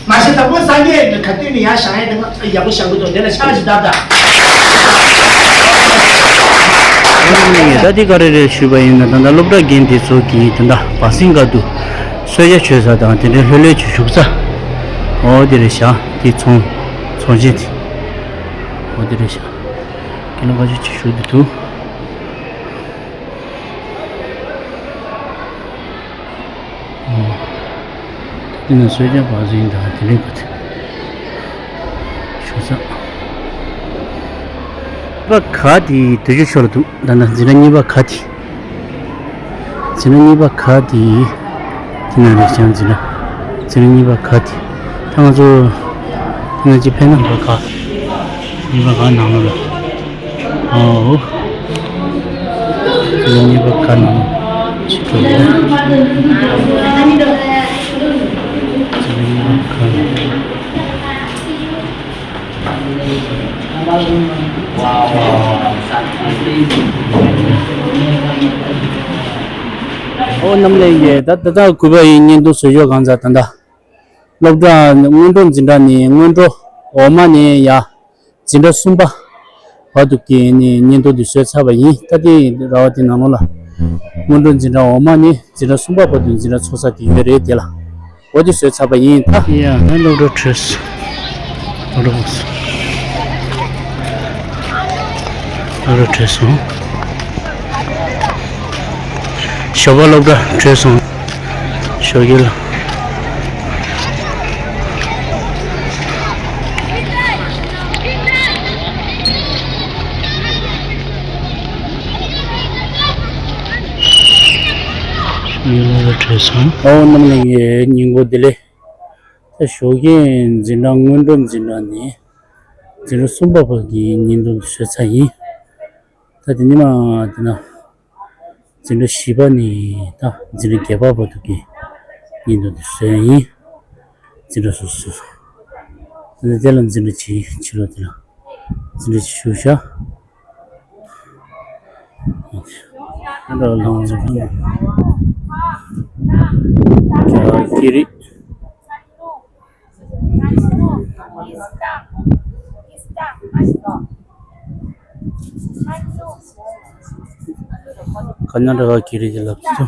མ་གཞི་དང་པོ་སངས་རྒྱས་ཀྱི་ག་དུས་ནས་ཡར་བཞེངས་ཡས་དེ་ང་ཡག་པོ་བཞེངས་གི་འདུག་དེ་ལ་ཕྱག་ཅིག་བཏབ་ད། ད་འདི་ག་རེ་རེད་ཞུས་པ་ཡིན་ན། ད་ལྟ་སློབ་གྲྭ་རྒན་དེ་ཚོ་གིས་ད་ལྟ་བ་སིང་ག་དུ་གསོལ་ཇ་མཆོད་ས་དང་དེ་འདྲའི་ལྷོད་ལྷོད་ཅིག་བཞུགས་ས། འོ་དེ་རེད་ཤག་དེ་ཚོང་ཚོང་ཆེན་དེ། འོ་དེ་རེད་ཤག་དགེ་སློང་ཁ་ཤས་ཅིག་བཞུགས་བསྡད་འདུག་འདི་ནི་གསོལ་ཇ་བ་སིང་དང་དེ་འདྲའི་སྐོར་དེ་ཞུ་ས། པ་ག་དེ་དུས་ཆུ་ཤོར་འདུག་ད་ནི་འཛིན་གྲྭ་གཉིས་པ་ག་དེ། འཛིན་གྲྭ་གཉིས་པ་ག་དེ། དེ་ནི་རེད་ཤག་འཛིན་གྲྭ། འཛིན་གྲྭ་གཉིས་པ་ག་དེ། ད་ང་ཚོ་ད་ང་ཅིག་ཕན་ན་པ་ག་གཉིས་པ་ག་ནང་ལོགས་ལ། ཨོ། དེ་གཉིས་པ་ག་ནང་ཅིག་འགྲོ་ཡོད། དེ་གཉིས་པ་ག་ནང་། ཨོ་རྣམ་གླིང་གི་ད་ད་ལྟ་གུས་པ་ཡི་བརྙན་ཐུང་བཟོ་ཕྱོགས་གང་ཚ་ད་ལྟ། སློབ་གྲྭ་སྔོན་འགྲོ་འཛིན་གྲྭ་ནས་སྔོན་འགྲོ་འོག་མ་ནས་ཡ། འཛིན་གྲྭ་གསུམ་པ་བར་དུ་གི་ནི་བརྙན་ཐུང་འདི་བཟོས་ཚར་བ་ཡིན། ད་ལྟའི་ར་བ་དེ་ནང་ལོགས་ལ་སྔོན་འགྲོ་འཛིན་གྲྭ་འོག་མ་ནས་འཛིན་གྲྭ་གསུམ་པ་བར་དུ་འཛིན་གྲྭ་ཚོགས་ས་དེ་ཡོད་རེད། དེ་ལ་འོ་དེ་བཟོས་ཚར་བ་ཡིན། ད་ཡ་ད་སློབ་གྲྭ་གྲོལ་སོང་། སློབ་གྲྭ་སློབ་གྲྭ་གྲོལ་སོང་། ཞོགས་པ་སློབ་གྲྭ་གྲོལ་སོང་། ཞོགས་ཀྱི་ལ། ཞོགས་ཀྱི་སློབ་གྲྭ་གྲོལ་སོང་། ཨོ་རྣམ་གླིང་གི་ཉིན་གུང་བདེ་ལེགས། ད་ཞོགས་ཀྱི་འཛིན་གྲྭ་སྔོན་འགྲོ་འཛིན་གྲྭ་ནས་འཛིན་གྲྭ་གསུམ་པ་བར་གྱི་བརྙན་ཐུང་བཟོས་ཚར་ཡིན། ད་དེ་ཉི་མ་དེ་ན། འཛིན་གྲྭ་བཞི་པ་ནས་ད་འཛིན་གྲྭ་བརྒྱད་པ་བར་དུ་གི་བརྙན་ཐུང་དེ་བཟོས་ཡིན། འཛིན་གྲྭ་སོ་སོ་སོ། དེ་ནས་དེ་ལ་འཛིན་གྲྭ་བཞི་ཕྱི་ལོགས་དེ་ལ་འཛིན་གྲྭ་བཞི་བཞུགས་ཤག་ཨ་ད་ལང་ཚོ་ཁང་། ཀྱ་ཀི་རི། ཁ་ཉག་འདྲ་ག་ཀི་རི་དེ་ལབ་ཚོ།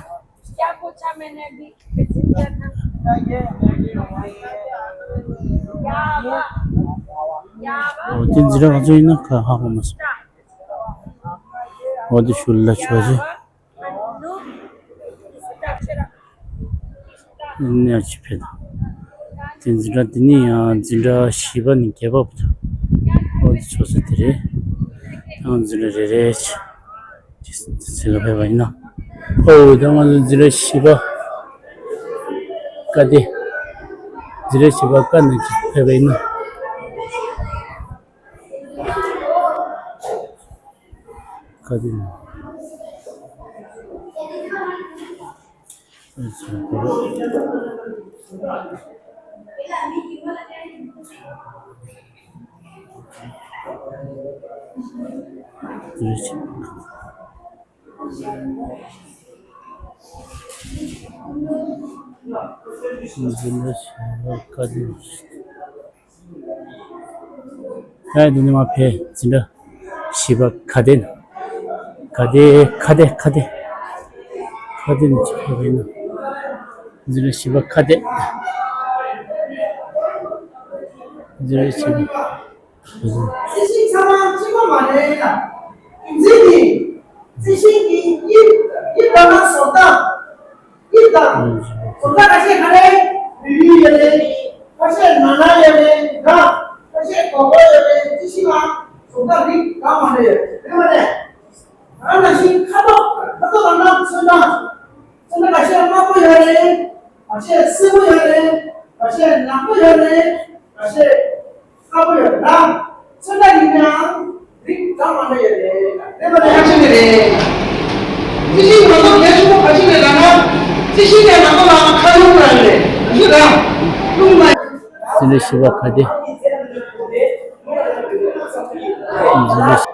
འོ་དེ་འཛིན་གྲྭ་ག་ཚོད་ཡིན་ན་ཁ་ཧ་གོ་མ་སོང་། འོ་དེ་ཤུལ་ལ་ཆོག་ཅེ། གནས་ཅི་ཕེབས་དང་། དེ་འཛིན་གྲྭ་འདི་ནི་ཡང་འཛིན་གྲྭ་བཞི་པ་ནས་བརྒྱད་པ་བར་དུ། འོ་དེ་ཚོགས་ས་དེ་རེད། ཡང་འཛིན་གྲྭ་རེ་རེ་ཅི་ཟེར་ལ་ཕེབས་པ་ཡིན་ན། ཨོ་ད་ང་ཚོ་འཛིན་གྲྭ་བཞི་པ་ཀ་སྡེ། འཛིན་གྲྭ་བཞི་པ་ཀ་ནས་ཅི་ཕེབས་པ་ཡིན་ན། ཀ་སྡེ་ནས། ཨ་འདི་ནི་མ་ཕེ་འཛིན་གྲྭ་བཞི་པ་ཁ་སྡེ་ན། ཁ་སྡེ་ཁ་སྡེ་ཁ་སྡེ། ཁ་སྡེ་ནི་ཅི་ཕེ་ཕེ་ན། འཛིན་གྲྭ་བཞི་པ་ཁ་སྡེ། འཛིན་གྲྭ་བཞི་པ། རྩི་ཤིང་ཚང་མ་གཅིག་པ་མ་རེད་ལ། རྒྱུ་མཚན་ནི། རྩི་ཤིང་གི་དབྱིབས་དབྱིབས་ལ་ན་བཟོ་ལྟ། དབྱིབས་དང་། བཟོ་ལྟ་ཁ་ཤས་ག་རེ། བུ་ཡུལ་ཡོད་རེད། ཁ་ཤས་ན་ན་ཡོད་རེད་ད། ཁ་ཤས་གོ་གོ་ཡོད་རེད། རྩི་ཤིང་ལ་བཟོ་ལྟ་རིགས་གང་མང་རེད་ཡོད་རེད་མ་རེད། ང་ནང་བཞིན་ཁ་དོག་ཁ་དོག་ལ་ན་ཚོན་མདངས། ཚོན་མདངས་ཁ་ཤས་དམར་པོ་ཡོད་རེད། ཁ་ཤས་སེར་པོ་ཡོད་རེད། ཁ་ཤས་ནག་པོ་ཡོད་རེད། ཁ་ཤས་དཀར་པོ་ཡོད་རེད། ཚོན་མདངས་རིགས་ནའང་རིགས་གང་མང་པོ་ཡོད་རེད། རེད་པ་རེད། ཁ་ཤས་ནི་རེད། རྩི་ཤིང་ང་ཚོ་གལ་ཆེན་པོ་ག་ཅི་རེད་ལབ་ན། རྩི་ཤིང་ནས་ང་ཚོ་ལ་ཁ་རླུང་རག་རེད། རེད་ར། རླུང་མ། རྩི་ཤིང་བཞི་པ་ཁ་སྡེ། རྩི་ཤིང་བཞི་པ་ཁ་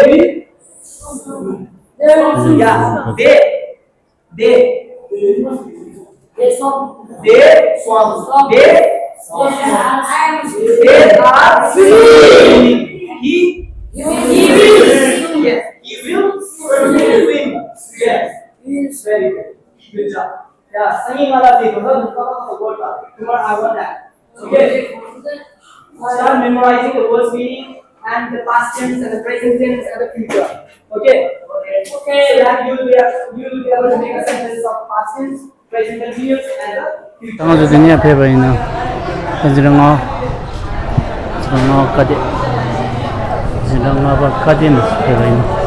སྡེ། They, they swam. They swam. They swam. They are swimming. He, he will swim. Yes. He will swim. Yes. Very good. Good job. Yeah, singing wala bhi, मतलब, the word, the word, I want that. Okay. Start memorizing the words meaning and the past tense and the present tense and the future. Okay? Okay. So that you will be, you will be able to make a sentence of past tense, present continuous and the future. ད་ང་ཚོ་འདི་ནས་ཕེབས་པ་ཡིན་ན། ད་འཛིན་གྲྭ་ལྔ། འཛིན་གྲྭ་ལྔ་པ་ཀ་སྡེ། འཛིན་གྲྭ་ལྔ་པ་ཀ་སྡེ་ནས་ཕེབས་པ་ཡིན་ན།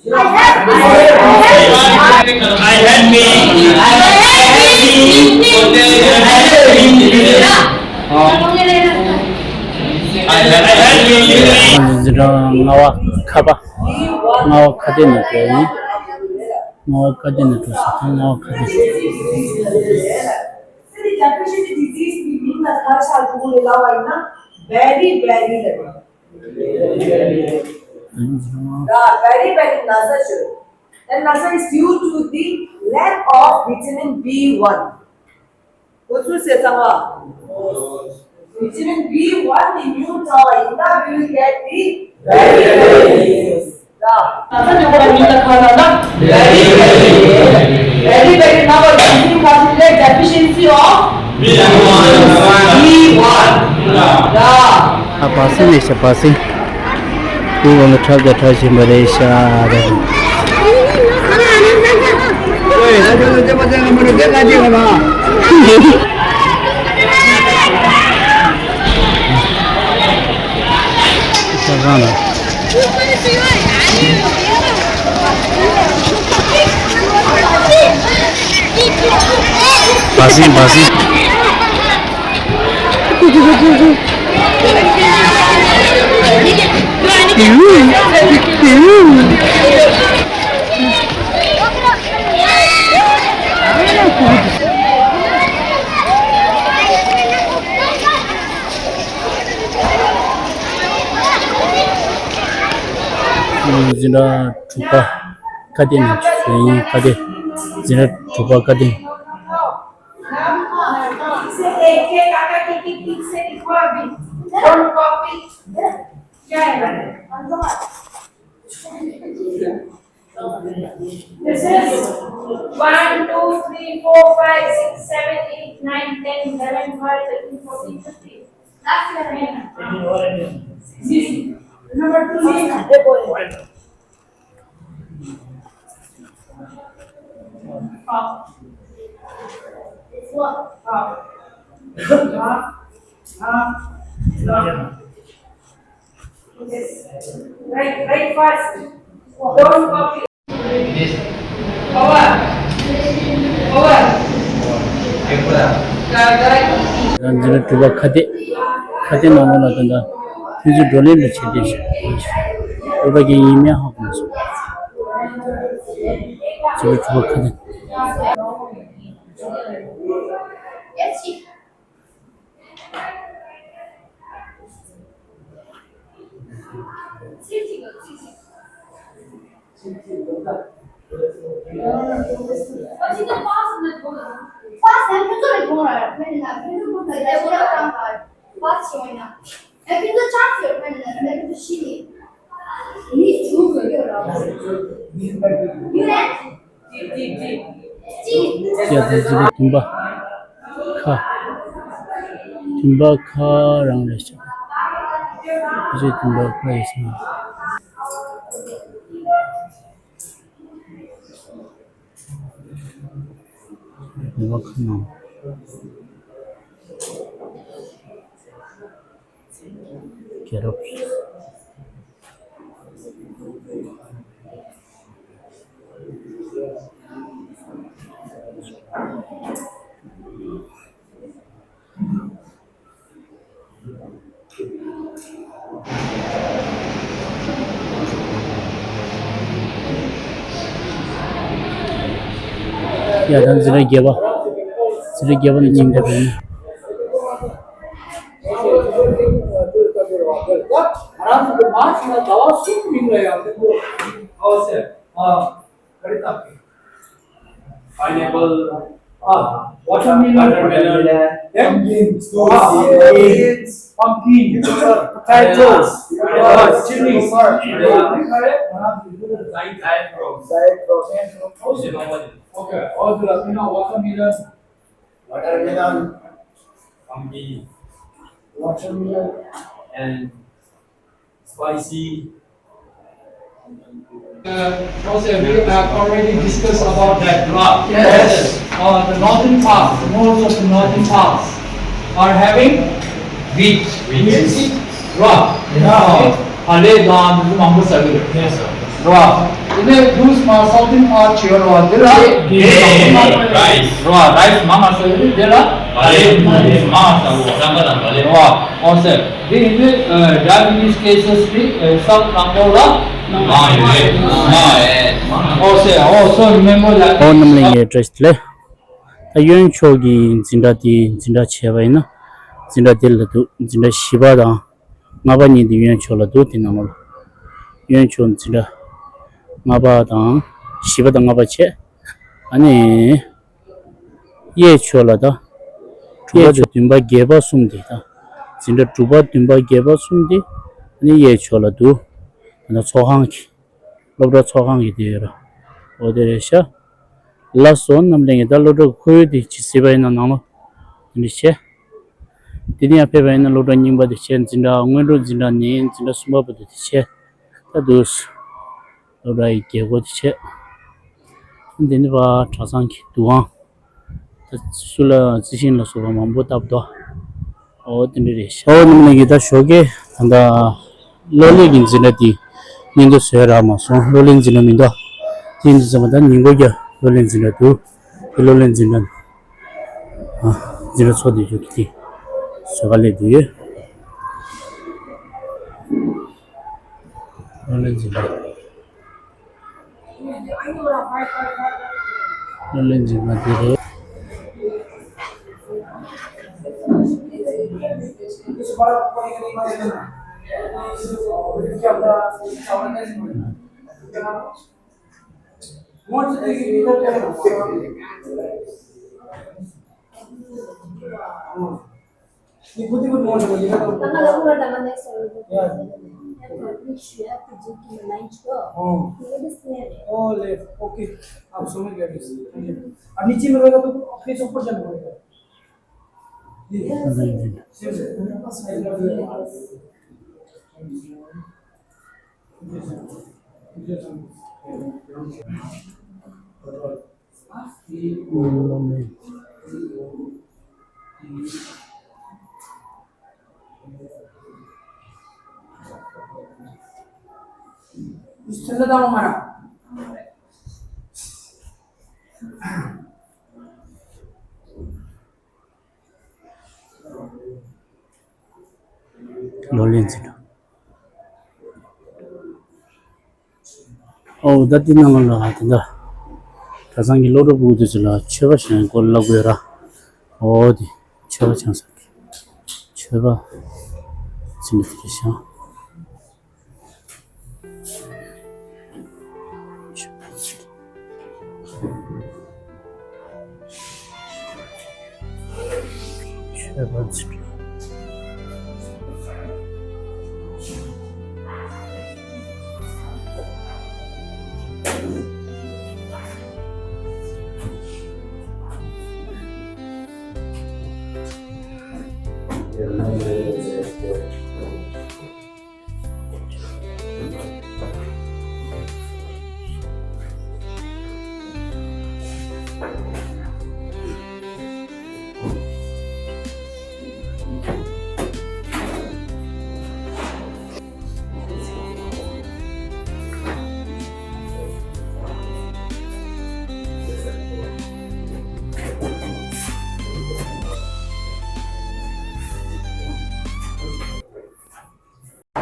I have me. I have me. I have me. འཛིན་གྲྭ་ལྔ་པ་ཁ་པ། ལྔ་པ་ཁ་གཏད་ནས་འགྲོ་ཡིན། ལྔ་པ་ཁ་གཏད་ནས་འགྲོ་ས་དང་ལྔ་པ་ཁ་གཏད། སེ་ནི་ཌེ་ཕི་ཤེན་སི་ཌི་ཛིས་གི་མིང་ལ་ཁ་ཤས་ཀྱི་ཐོག་ནས་ལབ་པ་ཡིན་ན། བེ་རི་བེ་རི་ལབ་པ། ཡ། བེ་རི་བེ་རི་ན་ཚ་ཤོར། That nasal is due to the lack of vitamin B one. What you say, Sangha? Vitamin B one in your diet, we will get the very, very. Yeah. That's the one I mean, the color, na? Very, very. Very, very. Now, what you think about the deficiency of B one. Yeah. ཨ་བ་སི་ནས་ཤ་བ་སི། ཁོའི་དབང་དུ་ཁྲག་དང་ཁྲག་ཞིམ་པ་རེད་ཤག་རེད། བ་སི་བ་སི། འཛིན་གྲྭ་དྲུག་པ་ཁ་གཏད་ནས་བྱུང་ཡིན། ཁ་གཏད། འཛིན་གྲྭ་དྲུག་པ་ཁ་གཏད། Don't copy. This is one, two, three, four, five, six, seven, eight, nine, ten, eleven, twelve, thirteen, fourteen, fifteen. Last year. Remember two names. Right, right fast. Don't copy. Power. Power. Correct. འཛིན་གྲྭ་དྲུག་པ་ཁ་གཏད། ཁ་གཏད་ནང་ལོགས་ལ་ད་ལྟ་ཕན་ཚུན་བགྲོ་གླེང་ལ་བྱེད་བསྡད་ཤག་བོད་པ་གི་ཡིན་མིན་ཧ་གོ་མ་སོང་། འཛིན་གྲྭ་དྲུག་པ་ཁ་གཏད། ཡ། ད་འཛིན་གྲྭ་བདུན་པ་ཁ། བདུན་པ་ཁ་རང་རེད་ཤག་བདུན་པ་ཁ་ཡིན་ཤག་བདུན་པ་ཁ་ནང་། རྒྱལ་རབས། ཡ། ད་འཛིན་གྲྭ་བརྒྱད་པ། འཛིན་གྲྭ་བརྒྱད་པ་ནས་ཉིན་འདྲ་བྱུང་ན། ང་རང་ཚོ་གི་མར་ཆ་ན་ཟླ་བ་གསུམ་རིང་ལ་ཡང་ཕྲུ་གུ་ཨོ་ཟེར། ཨ། ག་རེ་བཏབ་ཀྱི། Pineapple. Ah, watermelon. Watermelon. Pumpkin. Pumpkin. Pumpkin. Potatoes. Potatoes. Chilies. Zai-, zaitros. Zaitros. Okay. All the, you know, watermelon. Watermelon. Pumpkin. Watermelon. And spicy. Uh, also, we have already discussed about that. Yes. Uh, the northern part, most of the northern parts are having wheat, wheat is rock. Yeah. Uh, ཕ་ལེ་དང་འདི་ཚོ་མང་པོ་ཟ་གི་རེད། Yes, sir. རེད་བ། དེ་ནས་ཌུས་མ་སའུ་ཐིང་ཨར་བྱེད་ཡོད་རེད་བ། དེ་ལ་རེད་བ། རའིས་མང་ང་ཟ་ཡོད་རེད། དེ་ལ་ག་ལེ། ཌུས་མང་ང་ཟ་ཡོད་རེད། ཟམ་པ་དང་ག་ལེ། རེད་བ། ཨོ་སེ། དེ་ཡིན་དུས་ཌའི་བི་ཊི་སི་ཀེ་སི་དེ་ས་རླངས་འཁོར་ལ་མང་ཡོད་རེད། མང་ཡོད་རེད། ཨོ་སེ། ཨོ་སོ་རི་མེམ་བར་ལ། ཨོ་རྣམ་གླིང་གི་བཀྲ་ཤིས་བདེ་ལེགས། ད་གཡོན་ཕྱོགས་ཀྱི་འཛིན་གྲྭ་དེ་འཛིན་གྲྭ་བྱས་པ་ཡིན་ན། འཛིན་གྲྭ་དེ་ལ་འདུག་འཛིན་གྲྭ་བཞི་པ་དང་ལྔ་པ་གཉིས་དེ་གཡོན་ཕྱོགས་ལ་འདུག་དེ་ནང་ལོགས་ལ། གཡོན་ཕྱོགས་འཛིན་གྲྭ་ལྔ་པ་དང་བཞི་པ་དང་ལྔ་པ་བྱས། ཨ་ནི། གཡས་ཕྱོགས་ལ་ད། གཡས་ཕྱོགས་བདུན་པ་བརྒྱད་པ་གསུམ་དེ་ད། འཛིན་གྲྭ་དྲུག་པ་བདུན་པ་བརྒྱད་པ་གསུམ་དེ། ཨ་ནི་གཡས་ཕྱོགས་ལ་འདུག་ད་ཚོགས་ཁང་གི་སློབ་གྲྭ་ཚོགས་ཁང་གི་དེ་ཡོད་ར། འོ་དེ་རེད་ཤག་ལགས་སོ། རྣམ་གླིང་གི་ད་སློབ་གྲྭ་ཁོར་ཡུག་དེ་ཇི་སྲིད་པ་ཡིན་ན་ནང་ལོགས་དེ་འདྲ་བྱས། དེ་ནས་ཡང་ཕེབས་པ་ཡིན་ན་སློབ་གྲྭ་རྙིང་པ་དེ་བྱས། འཛིན་གྲྭ་སྔོན་འགྲོ་འཛིན་གྲྭ་ནས་འཛིན་གྲྭ་གསུམ་པ་བར་དུ་དེ་བྱས། ད་འདུག་སློབ་གྲྭ་ཡི་རྒྱལ་སྒོ་དེ་བྱས། དེ་ནས་ཕར་གྲྭ་ཚང་གི་འདུ་ཁང་། ད་སུ་ལ་རྩི་ཤིང་ལ་སོགས་པ་མང་པོ་བཏབ་འདུག་འོ་དེ་འདྲ་རེད་ཤག་འོ་རྣམ་གླིང་གི་ད་ཞོགས་ཀས་ད་ལྟ་གློ་ལེན་གྱི་འཛིན་གྲྭ་དེ་སྙིང་དོ་བཟོས་རག་མ་སོང་། གློ་ལེན་འཛིན་གྲྭ་མི་འདུག་དེ་ཡིན་དུས་ཙམ་པ་ད་ཉིན་གུང་ཀྱང་གློ་ལེན་འཛིན་གྲྭ་འདུག་དེ་གློ་ལེན་འཛིན་གྲྭ། ཨ། འཛིན་གྲྭ་ཚོགས་སྡེ་ཆུ་དེ་བཟོ་ག་སླེབས་བསྡད་ཡོད། གློ་ལེན་འཛིན་གྲྭ། གློ་ལེན་འཛིན་གྲྭ་དེ་རེད། और नीचे में रहेगा तो फेस ऊपर जाना पड़ेगा। གློ་ལེན་འཛིན་གྲྭ། ཨོ་ད་འདི་ནང་ལ་ད་ལྟ་གྲྭ་ཚང་གི་སློབ་གྲྭ་ཕྲུ་གུ་དེ་ཚོ་ལ་མཆོད་པ་བཞེངས་སྐོར་ལབ་དགོས་ར། ཨོ་དེ་མཆོད་པ་བཞེངས་ས་གི་མཆོད་པ་འཛིན་གྲྭ་དེ་རེད་ཤག་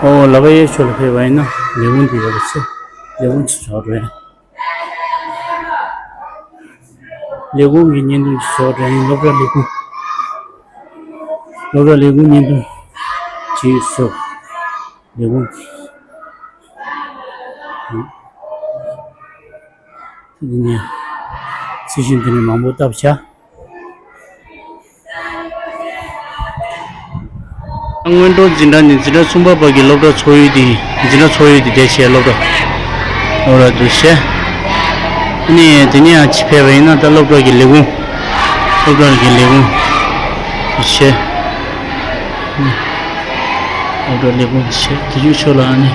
ཨོ་ལག་པ་གཡས་ཕྱོགས་ལ་ཕེབས་པ་ཡིན་ན་ལས་ཁུངས་དེ་ཡོད་པ་ཚེ་ལས་ཁུངས་ཚུར་ཕྱོགས་རེད། ལས་ཁུངས་ཀྱི་བརྙན་ཐུང་ཞིག་བཟོ་དྲན། སློབ་གྲྭ་ལས་ཁུངས། སློབ་གྲྭ་ལས་ཁུངས་བརྙན་ཐུང་ཅིག་བཟོ། ལས་ཁུངས་ཀྱི། དེ་ནས་རྩི་ཤིང་དེ་ནས་མང་པོ་བཏབ་བྱ། སྔོན་འགྲོ་འཛིན་གྲྭ་ནས་འཛིན་གྲྭ་གསུམ་པ་བར་གྱི་སློབ་གྲྭ་ཚོགས་ཡུལ་དེ། འཛིན་གྲྭ་ཚོགས་ཡུལ་དེ་དེ་བྱས་སློབ་གྲྭ། སློབ་གྲྭ་དེ་བྱས། ཨ་ནི་དེ་ནས་ཡང་ཕྱི་ཕེབས་པ་ཡིན་ན་ད་སློབ་གྲྭ་གི་ལས་ཁུངས། སློབ་གྲྭ་གི་ལས་ཁུངས་དེ་བྱས། སློབ་གྲྭ་ལས་ཁུངས་དེ་བྱས། དེ་རྒྱུ་ཕྱོགས་ལ་ཨ་ནི་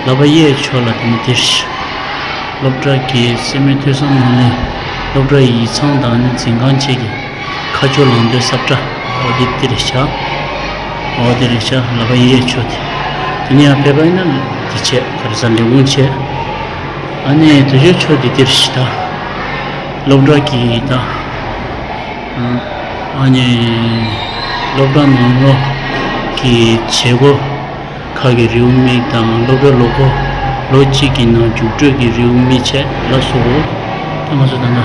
ལག་པ་གཡས་ཕྱོགས་ལ་དེ་ནི་དེ། སློབ་གྲྭ་གི་སེར་སྨད་ཐོས་བསམ་སྨོན་གླིང་སློབ་གྲྭ་ཡིག་ཚང་དང་ནི་འཛིན་ཁང་བཅས་ཀྱི་ཁ་ཕྱོགས་ལམ་སྟོན་ས་བཀྲ། འོ་དེ་དེ་རེད་ཤག་འོ་དེ་རེད་ཤག་ལག་པ་གཡས་ཕྱོགས་དེ། དེ་ནས་ཡང་ཕེབས་པ་ཡིན་ན་དེ་བྱས། ག་རེ་ཟ། ལས་ཁུངས་བྱས། ཨ་ནི་དུས་ཚོད་ཆོ་དེ་དེར་ཤི་ད། སློབ་གྲྭ་གི་ད། ཨ་ནི་སློབ་གྲྭ་ནང་ལོགས་ཀྱི་བྱེད་སྒོ་ཁག་གི་རེའུ་མིག་དང་སློབ་གྲྭ་ལོ་འཁོར་ལོ་གཅིག་གི་ནང་རྒྱུགས་སྤྲོད་ཀྱི་རེའུ་མིག་བཅས་ལ་སོགས། ད་ང་ཚོ་ད་ལྟ་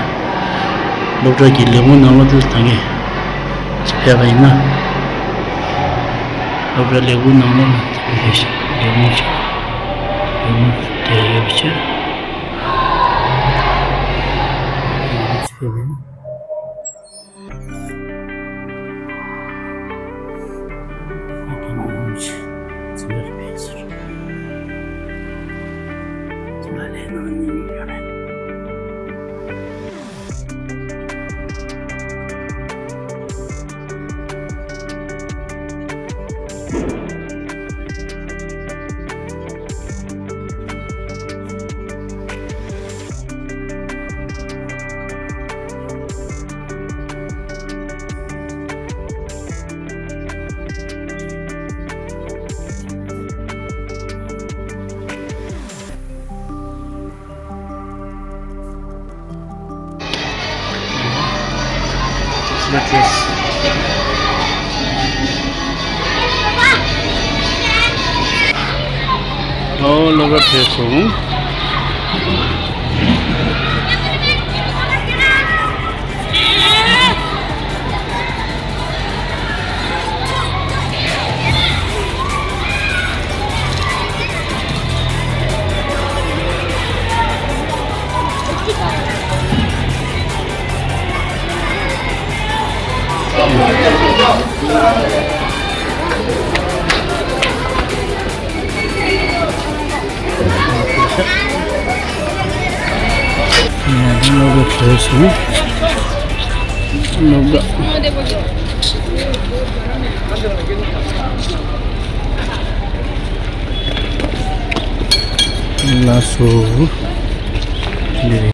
སློབ་གྲྭ་གི་ལས་ཁུངས་ནང་ལོགས་དེ་ད་གིན་ཕེབས་པ་ཡིན་ན། སློབ་གྲྭ་ལས་ཁུངས་ནང་ལོགས་ལ་དེ་རེད་ཤག་ལས་ཁུངས་ཤིག་ལས་ཁུངས་དེ་ཡོད་པ་བྱས། ཨོ་ལོ་ག་ཕེབས་སོང་། སློབ་གྲྭ་བྲོས་སོང་། སློབ་གྲྭ། ལགས་སོ། འདི་རེད།